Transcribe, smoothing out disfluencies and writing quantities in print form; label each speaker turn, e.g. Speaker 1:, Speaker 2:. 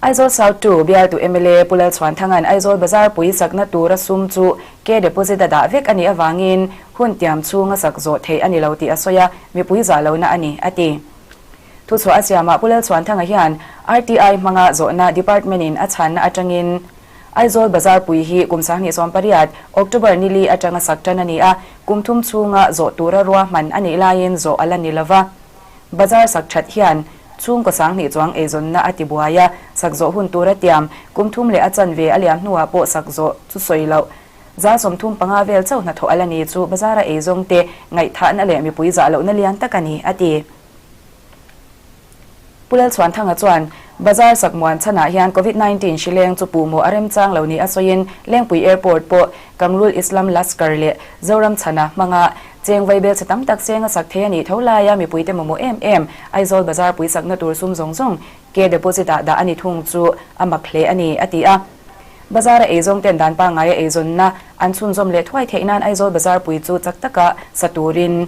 Speaker 1: Aizawl South Two bialtu mla Pu Lalchhuanthanga'n Aizawl Bazar pui sakna tura sum chu ke deposit a dah vek a nih avangin hun tiam chhunga sak zawh theih a ni lo tih a sawi a, mipui zah lohna a ni, a ti. Thuchhuah a siamah Pu Lalchhuanthanga hian RTI hmanga zawhna Department-in a chhanna atangin Aizawl Bazar pui hi kum 2018, October nili atanga sak tan a ni a, kum thum chhunga zawh tura ruahman a nih laiin zawh a la ni lova. Bazar sak that hian chhungkaw 2000 chuang eizawnna a ti buai a, sak zawh hun tura tiam kum thum leh a chanve a liam hnuah pawh sak zawh chu sawi loh. 35% vel chauh hnathawh a la ni chu bazara eizawngte ngaihthahna leh mipui zah lohna lian tak a ni, a ti. Pu Lalchhuanthanga chuan, Bazar sak muan chhanah hian Covid 19 hri leng chu puhmawh a remchang lo ni a sawiin Lengpui Airport pawh Kamrul Islam Laskar leh Zoram chhana hmanga cheng vaibel chhe tam tak cheng a sak thei a nih tho laia mipuite mamawh em em Aizawl Bazar pui sakna tur sum zawng zawng ke deposit ah dah a ni thung chu a mak hle a ni, a ti a. Bazar-a eizawng ten dan pangngaia eizawnna an chhunzawm leh thuai theih nan Aizawl Bazar pui chu chak taka sa turin.